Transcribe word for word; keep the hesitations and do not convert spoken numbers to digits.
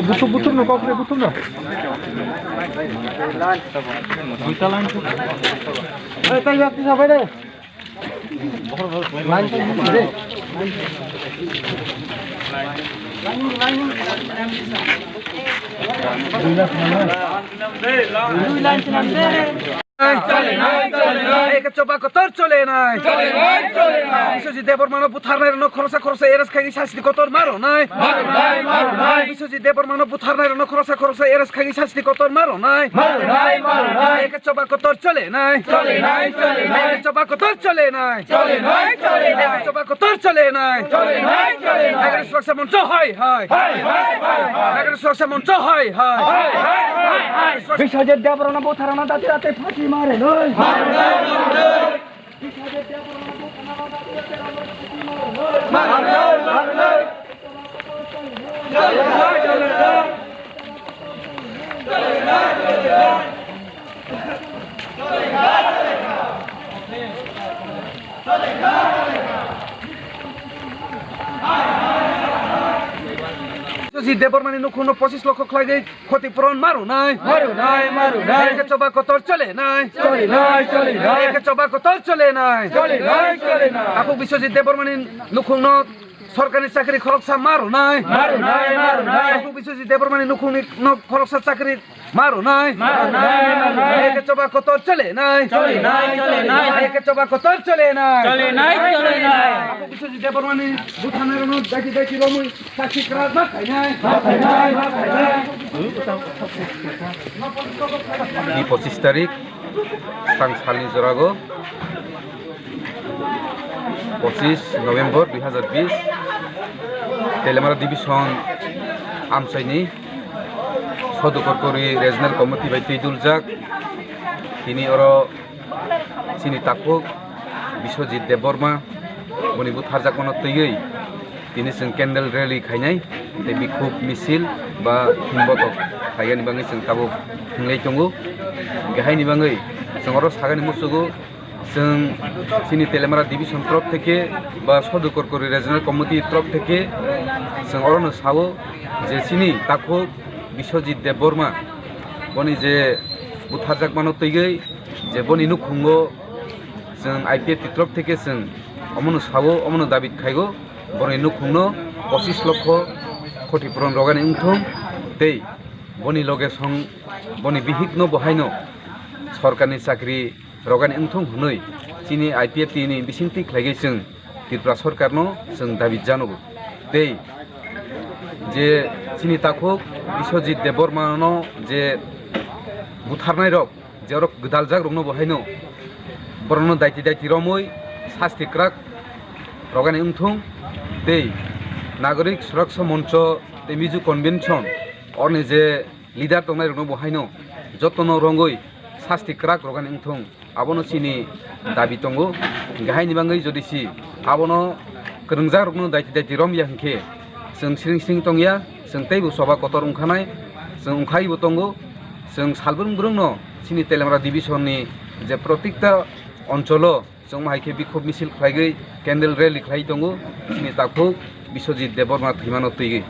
Butuh, butuh no, kok butuh no. Duita line. Eh, tai yakti sabai deh. Eke choba kotor chole nai. Biswajit Debbarmano butharnai rokno khoroksa khoroksa arrest khaigwi sasti kotor ma rwnai. Biswajit Debbarmano butharnai rokno khoroksa khoroksa arrest khaigwi sasti kotor ma rwnai. Eke choba kotor chole nai. Chole nai, chole nai. Eke choba kotor chole nai. Chole nai, chole nai. Eke choba kotor chole nai. Chole nai, chole nai. Nagarjuna Suraksha Mancha hai hai. Hai, hai, hai, hai. Nagarjuna Suraksha Mancha hai hai. Hai, hai, hai, hai. Biswajit Debbarmano butharnai rokno dati dati phasi ma rwnai. Ma rwnai, ma rwnai. Biswajit Debbarmani nukhungno pochis lokho khlaigwi khoti puron ma rwnai. Ma rwnai, ma rwnai. Eke choba kotor chole nai. Chole nai, chole nai. Eke choba kotor chole nai. Chole nai, chole nai. Takhuk Biswajit Debbarmani nukhungno sorkarni chakri khoroksa ma rwnai. Ma rwnai, ma rwnai. Takhuk Biswajit Debbarmani nukhungni no khoroksa chakri ma rwnai. Ma rwnai, ma rwnai. Eke choba kotor chole nai. Chole nai, chole nai. Eke choba kotor chole nai. Chole nai, chole nai. Takhuk Biswajit Debbarmani butharnai rokno daki daki romwi sasti kwrak ma khainai. Ma khainai, ma khainai. Di pochis tarik, sang salni jorago, pochis November dui hazar bis, Teliamura Division amchaini Sodhu Korkori Regional Committee bai twi duljak. Tini oro chini takhuk Biswajit Debbarma boni butharjakmano twiwi tini chwng candle rally khainai tei bikhuk misil ba himbotok khaiyani bagwi chwng tabuk hinglai tongo. Hingke haini bagwi chwng oro sagani muchugo, chwng chini Teliamura Division torof theke ba Sodhu Korkori Regional Committee torof theke chwng orono sao je chini takhuk Biswajit Debbarma boni je butharjakmano twiwi je boni nukhungo chwng I P F T torof theke chwng omono sao, omono dabi khaigo, boni nukhungno pochis lokho khoti puron rogani wngthung tei boni loge song boni bihikno bo haino sorkarni chakri rogani wngthung hwnwi chini I P F T ni bisingtwi khlaigwi chwng Tripura sorkarno chwng dabi janogo. Tei je chini takhuk Biswajit Debbarmano je butharnairok, je oro gwdaljak rokno bo haino borokno daiti daiti romwi sasti kwrak rogani wngthung tei Nagorik Suraksha Moncho tei Mizo Convention oroni je leader tongnai rokno bo haino jotono rongwi sasti kwrak rogani wngthung, abono chini dabi tongo. Hingke haini bagwi jodi si abono kwrwngjak rokno daiti daiti romya hinkhe chwng siring siring tongya, chwng teibo choba kotor wngkhanai, chwng wngkhaibo tongo. Chwng salbrwng brwngno chini Teliamura Division ni je protikta oncholo chwng hai khe bikhuk misil khlaigwi candle rally khlai tongo chini takhuk Biswajit Debbarma thwimano twiwi.